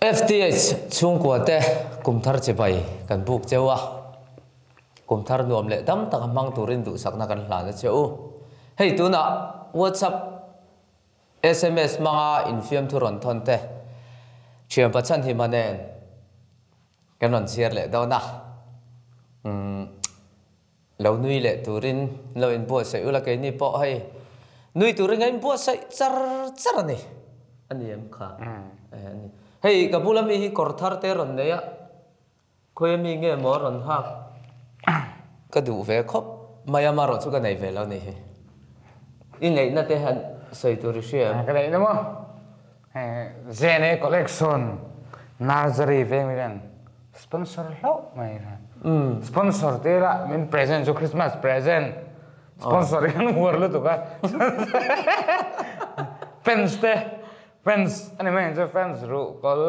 FTH chhungkua te kum thar chibai kan buk cheu a, kum thar nuam leh dam taka hmang turin duhsakna kan hlan a che u. Hei tunah WhatsApp sms hmanga infiamthu rawn thawn te thianpa Chhanhima nen kan rawn chhiar leh dawn a. Umm. Lo nui leh turin lo inbuatsaih ula keini pawh hei nui turin ka inbuatsaih char char a ni. A ni em kha? A ni. Hei ka bula mi hi kawr thar te rawn nei a, khawi ami nge maw rawn hak ka duh ve khawp mai a, marawh chu ka nei ve lo ni hi. I ngaihna te han sawi tur i hria em? Ka neihna maw? Zene Collection Nursery veng mi hian sponsor hlauh mai kha. Sponsor te lah min present chu Christmas present sponsor hian uar lutuk a. Fans te fans ani mai chu fans ruh kawl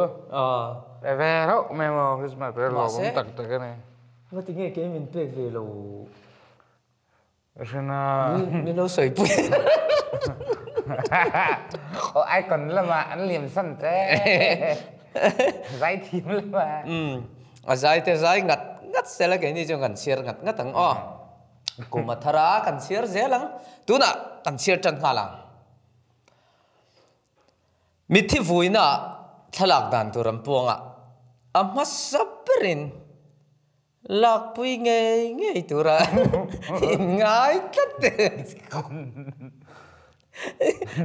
pe ve rauh mai maw Christmas present lawmawm tak tak ani. Ngati nge kei min pek ve lo? Hrina. Min lo sawi pui. Aw icon lamah an liam san che. Zai thiam lamah. A zai te zai ngat ngat sela keini chuan kan chhiar ngat ngat ang aw. Kum a thar a kan chhiar zel ang. Tunah kan chhiar tan nghal ang. Mitthi vuina thlalak dan tur an puang a, a hmasa berin Lakpui ngei ngei tura in ngai tlat e.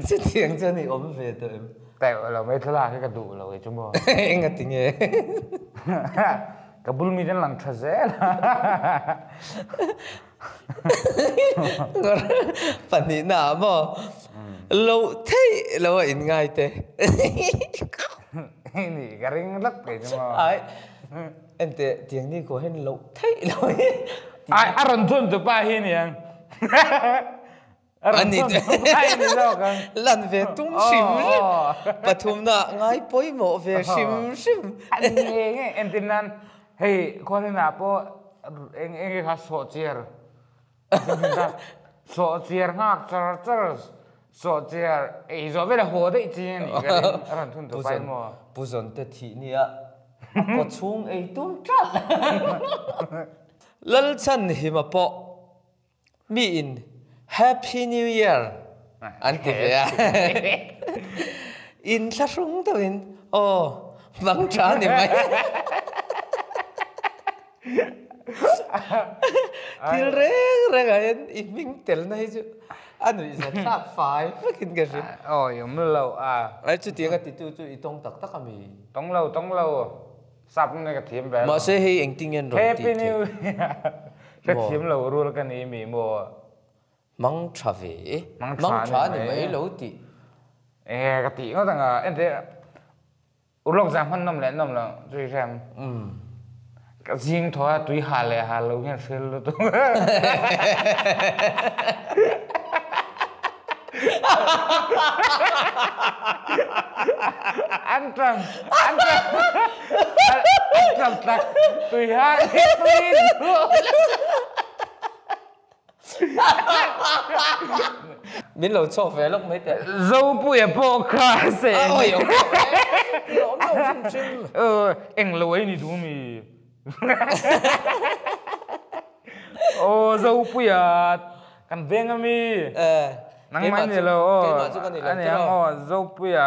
Chutiang chuan i awm ve tawh em? Teuh lo mai thlalak hi ka duh lo e chu maw. Engati nge? Ka bul mi ten lang tha zel a. Pahnihna ah maw? Loh theih lo a in ngai te. Ni ka ring tlat kei chu maw. Ai. Enteh tiang ni ko hen loh theih lo hi. Ai a rawn thun tu pa hi niang. A rawn thun tu pa hi ni zawk ang. Lan ve tum hrim hrim. Pathumna ngai pawimawh ve hrim hrim. An nge nge entir nan hei khualina pawh eng eng kha sawhchiar sawhchiar nghak char char sawhchiar ei zawh vel a haw daih chi a nih ka ring a rawn thun tu pa hi maw. Pu Zawnte thih nia a kaw chhung ei tum tlat. Lalchhan hima pawh mi in Happy New Year an ti ve a. In thlahrung deuhin aw mang tha ni mai. Thil reng reng ah hian i hming telna hi chu a nuihza thlak fai vekin ka hria. Awi awm lo a. Ai chutiang a titu chu i tawng tak tak a mi? Tawng lo, tawng lo. Sap nge ka thiam ve. Mahse hei engtin nge an rawn tih theih? Happy New Year. Ka thiam lo rual ka ni mi maw? Mang tha ve e. Mang tha ni mai lo tih. Enge ka tih ngawt ang a. Entir Ulawk zang hman nawm leh nawm lo chu i hrem. Ka zing thaw a tui hal leh hal lo hian hril lutuk. An tang an tang an tang tak tui hal hi tui duh. Min lo chhuak ve lawk mai teh. Zopuia pawh kha se. A awi awm lo e. Awm lo hrim hrim. Eng lo ei ni duh mi. Aw Zopuia kan veng ami. Nangmah ni lo aw. Keimah chu ka ni lo tiraw. Aw Zopuia.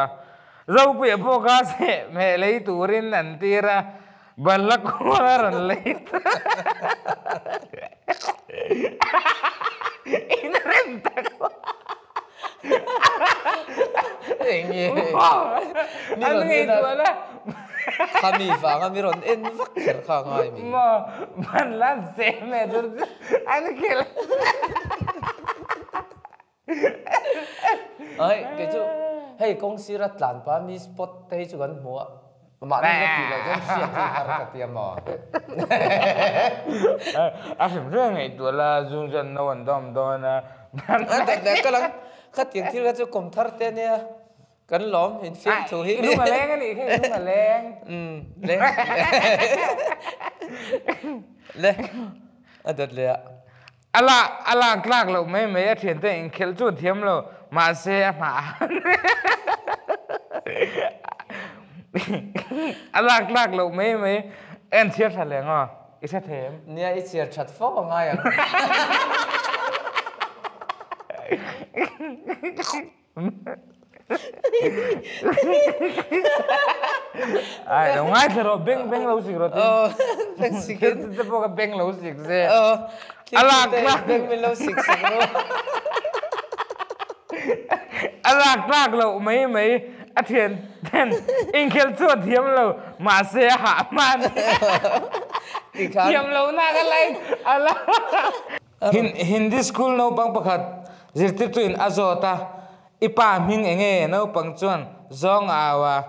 Zopuia pawh kha se meh lei turin an tir a. Balla kual a rawn lei ta. In rem tak lo. Enge. Mi An rawn ngei en a. tual a. Khami vanga mi rawn en vak kher kha a ngai mi. Maw balla zem e tur chu an khel. Ai kei chu hei kawng sira tlan pa mi spot te hi chu kan hmu a mahni ka tih loh chuan hriat hi har ka ti a maw. A hrim hrim ngaihtuah la zung chuan no an dawm dawn a. Ka lang khatiang thil kha chu kum thar te ania kan lawm infiam thu hi. I lung a leng a nih kha i lung a leng. Leng le a dawt leh a. A lak a lak tlak loh mai mai a thiante inkhelh chu a thiam lo mahse a hnah A lak tlak loh mai mai en chhiar tha leh ang aw, i hre thei em? Nia, i chhiar that fo a ngai ang. Ai, lo ngai thla rawh, beng beng lo sik rawh tin. Aw, beng sik in. Te pawh ka beng lo sik se. Aw, A lak tlak. Beng min lo sik sak rawh. A lak tlak loh mai mai a thian ten inkhel chu a thiam lo mahse a hah hman. Thiam lo nak a lai a la. Hindi school naupang pakhat zirtirtuin a zawt a, I pa hming eng nge? Naupang chuan zawng a au a.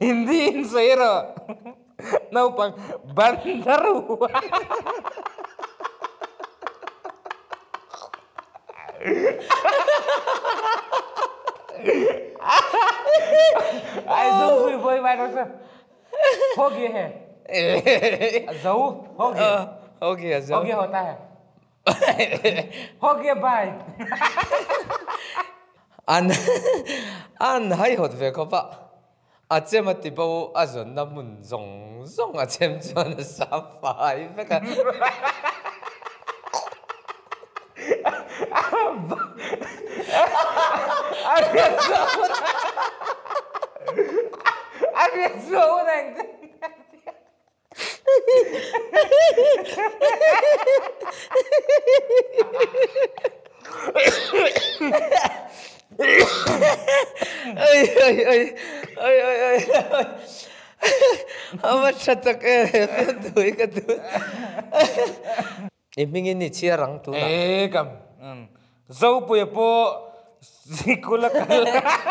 Hindi in sawi rawh. Naupang Bandaru. Ai zo pui pui mai rawh se. Ho gaya hai. Zo ho gaya. Ho gaya zo. Ho gaya hota hai. Ho gaya bye. An an hai hawt ve khawp a, a chem a ti bo a zawnna hmun zawng zawng a chem chuan a sam fai vek a. A riat chhuah hun a riat chhuah hun a engtin Oi oi oi oi oi oi a va tha tak em em tui ka tui I hmingin i chhiar ang tunah. E ka Zopuia pawh sikul a kal.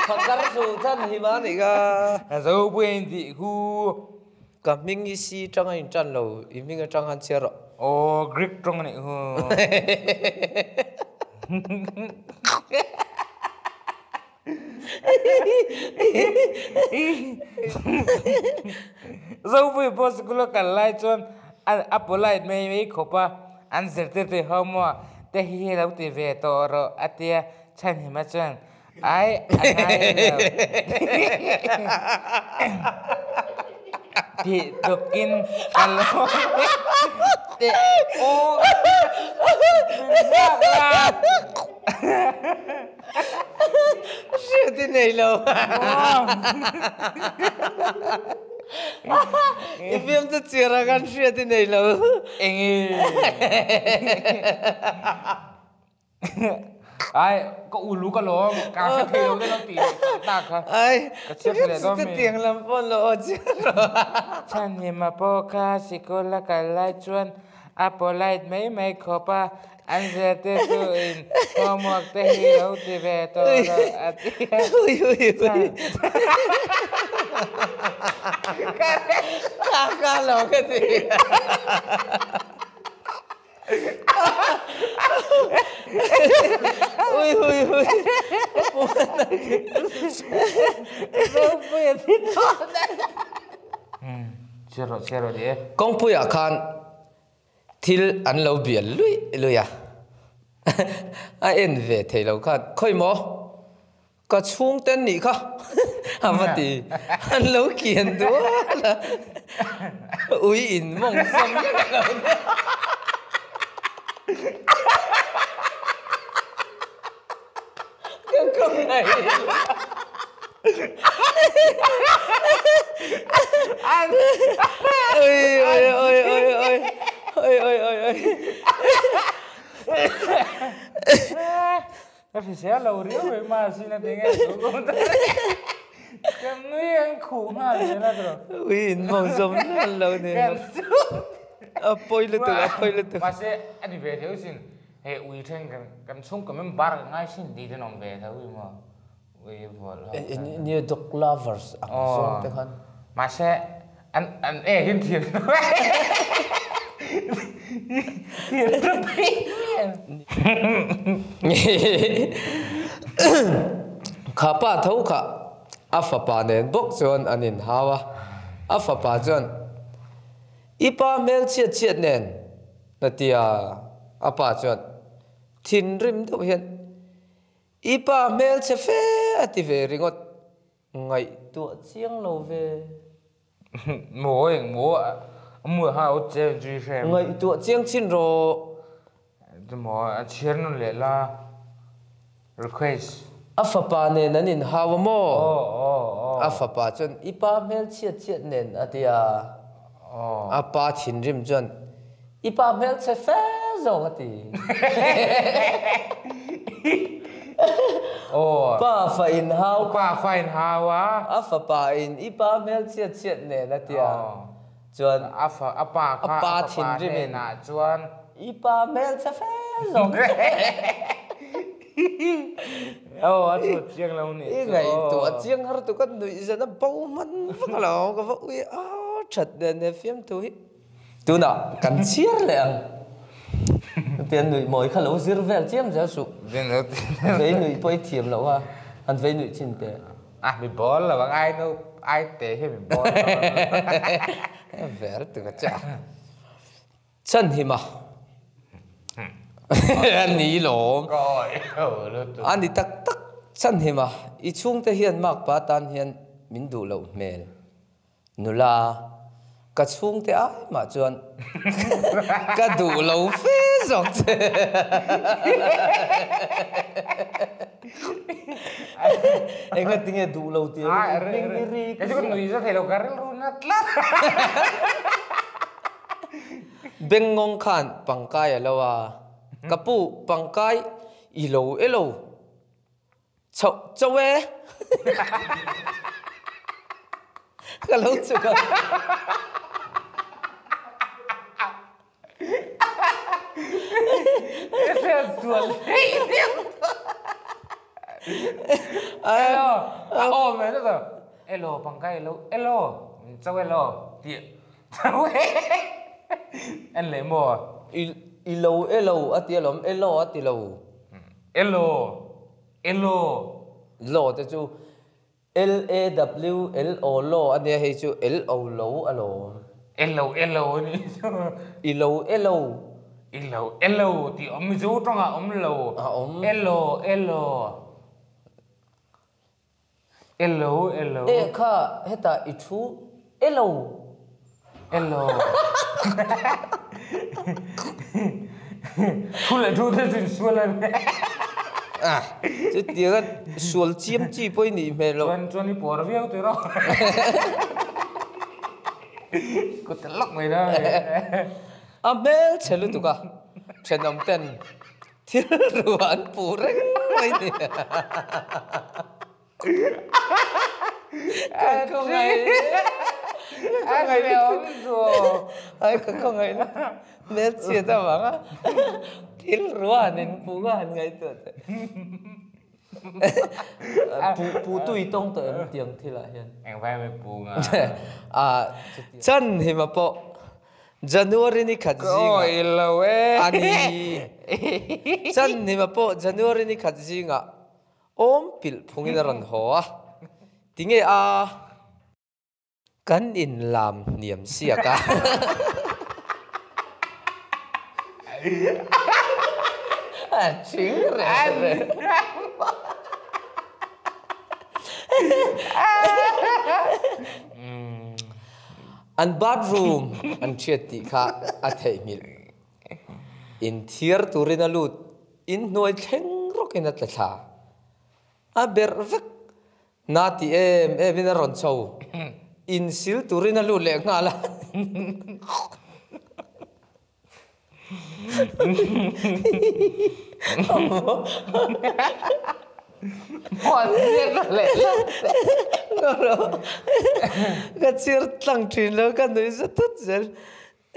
Phakar chu chan hi ma nih ka. Zopuia in tih khu. Ka hming hi si tang a in tan lo, i hming atang han chhiar rawh. Aw Greek tawng a nih khu. Zopuia pawh sikul a kal lai chuan a polite mai mai khawp a, an zirtirtu ho maw te hi hi lo ti ve tawh rawh a tia chhanhima chuan ai a ngai lo tih tukin ka lo teh aw min nghak la. Hriat i nei lo. I film chu chir a khan hriat i nei lo. Enge? Ai, ka ulu ka lawm, ka hre thei lo te lo tih leh tak tak kha. Ai, Ka chhiat leh dawn mi. Chutiang lam pawh lo aw chiah rawh. Chhanhima pawh kha sikul a kal lai chuan a polite mai mai khawp a, An zirtir chu in homework te hi lo ti ve tawh loh a ti a. Ui ui ui. Ka ka lo ka ti. Ui ui ui. Ropui a thi tawh. Chhiar rawh chhiar rawh ni e. Kawngpuiah khan Thil an lo bial luih luih a, a en ve thei lo khan, Khawi maw? Ka chhungte an nih kha a va ti, an lo kian dual a, ui in mawng zawm vek a lo nia. Ka khawngaih. Oi oi oi oi oi oi oi oi oi. Ka hrisel lo riau mai ma sin a ti nge chu kum ta ka nui ang khuh nghal zel a tawh. Ui in mawng zawm hlan lo ni. A pawi lutuk a pawi lutuk. Mahse a ni ve thei sin. Hei ui then kan kan chhungkaw member ka ngai sin tih ten awm ve tho i maw ui vual ho khan. Nia dog lovers ang zawng te khan. Mahse an an e hin thiam thiam ta phei Kha pa tho kha a fapa nen bawk chuan an inhau a, a fapa chuan i pa hmel chhiat chhiat nen Natia a pa chuan thinrim deuh hian, I pa hmelchhe fe a ti ve ringawt. Ngaihtuah chiang lo ve. Maw eng maw a mu ha o che zui hrem. Ngaihtuah chiang chin rawh. Maw a chhiar nawn leh la request. A fapa nen an inhau a maw? Aw aw aw. A fapa chuan i pa hmel chhiat chhiat nen a ti a. Aw. A pa thinrim chuan i pa hmel chhe fe zawk a ti. Aw. Pa fa inhau. Pa fa inhau a. A fapa in i pa hmel chhiat chhiat nen a ti a. Chuan a fa a pa kha a fapa hnenah chuan i pa hmel chhe fe zawk. Aw a chhut chiang lo nih chu. I ngaihtuah chiang har tu ka nuih zan a bo hman vak a lo ka va ui a that nen he fiamthu hi. Tunah kan chhiar leh ang. Tian nuih mawi kha lo zir vel chiam zel suh. Vei nuih pawh i thiam loh a, an vei nuih chin teh. A mi bawl lo ang ai no ai te hi mi bawl lo. Ver tu ka cha. Chan hi ma. Ani lawm. Ani tak tak chan hi ma. I chhungte hian makpa tan hian min duh loh hmel. Nula, ka chhungte ai mah chuan ka duh lo fe zawk che. Enga tinge duh lo tih a ring i ri ka chu nui za thei lo ka rilru na tlat. Bengngawng khan pangkai a lo a, ka pu pangkai i lo e lo. Chhoh chauh e. Ka lo chuk a. Elo, a awm e to. Elo pangkai elo, elo, chauh elo tih chauh e. En leh maw? I lo elo a ti alawm, elo a ti lo. Elo. Elo. Law te chu L-A-W-L-O law a nia hei chu L-O lo a lawm. Elo elo a nih chu. I lo elo. I lo elo tih awm Mizo tawngah awm lo. A awm. Elo elo. Elo elo. Eh kha hetah i thu elo. Elo. Thu leh thu te chu insual a ni. Ah, chutianga sual chiam chi pawh i nih hmel loh. Chuan chuan i puar viau tih rawh. Kut ta lawk mai na. A hmel chhe lutuk a, thenawm ten Thil ruah an puh reng mai ni. Ka khawngaih. Ka khawngaih. Ai ka khawngaih na. Hmel chhiat avanga thil ruah an inpuh kha han ngaihtuah teh. Puh puh tu i tawng tawh em tiang thilah hian? Engvai mai puh nga. Chan hima pawh January ni khat zingah a ni. Chan nima pawh January ni khat zingah awm pilh phungin a rawn haw a. Tinge a kan inlam hniam siak a. A thing reng reng. An bathroom an hriat tih kha a theihnghilh. Inthiar turin a lut, inhnuai thleng rawkin a tla thla. A berh vek. Na ti em em in a rawn chho. Insil turin a lut leh nghal a. Ka chir tlang thin lo ka nui za tut zel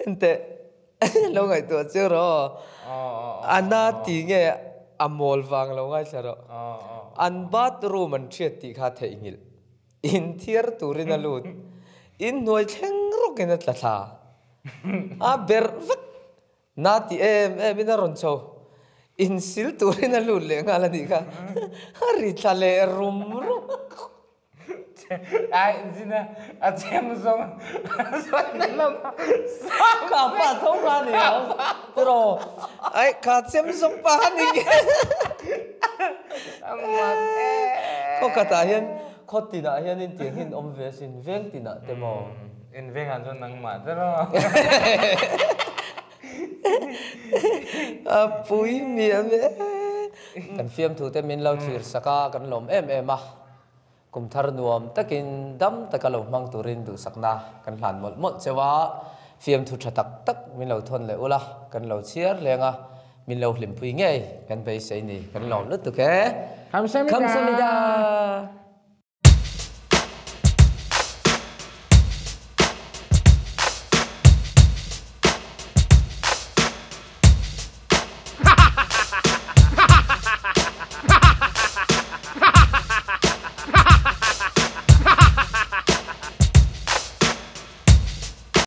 enteh lo ngaihtuah chu rawh a na ti nge a mawl vang lo ngaithla rawh an bathroom an hriat tih kha theihnghilh inthiar turin a lut inhnuai thleng rawkin a tla thla. A berh vek. Na ti em em in a rawn chho. Insil turin a lut leh nghal a nih kha. A ri thla leh rum rum. Ai zina a chem zawng zawn lam Kha pa tho kha ni ang tiraw. Ai kha chem zawng pa kha ni nge. Khaw khatah hian. Khaw tinah hianin tiang hi an awm ve asin, veng tinah te maw? In vengah chuan nangmah te rawh. A pui miam e. Kan fiamthu te min lo thlir sak a, kan lawm em em a. Kum thar nuam takin dam taka lo hmang turin duhsakna kan hlan mawlh mawlh cheu a, fiamthu tha tak tak min lo thawn leh ula, kan lo chhiar leng a, min lo hlimpui ngei kan beisei ni, kan lawm lutuk e. Khamsamida! Khamsamida!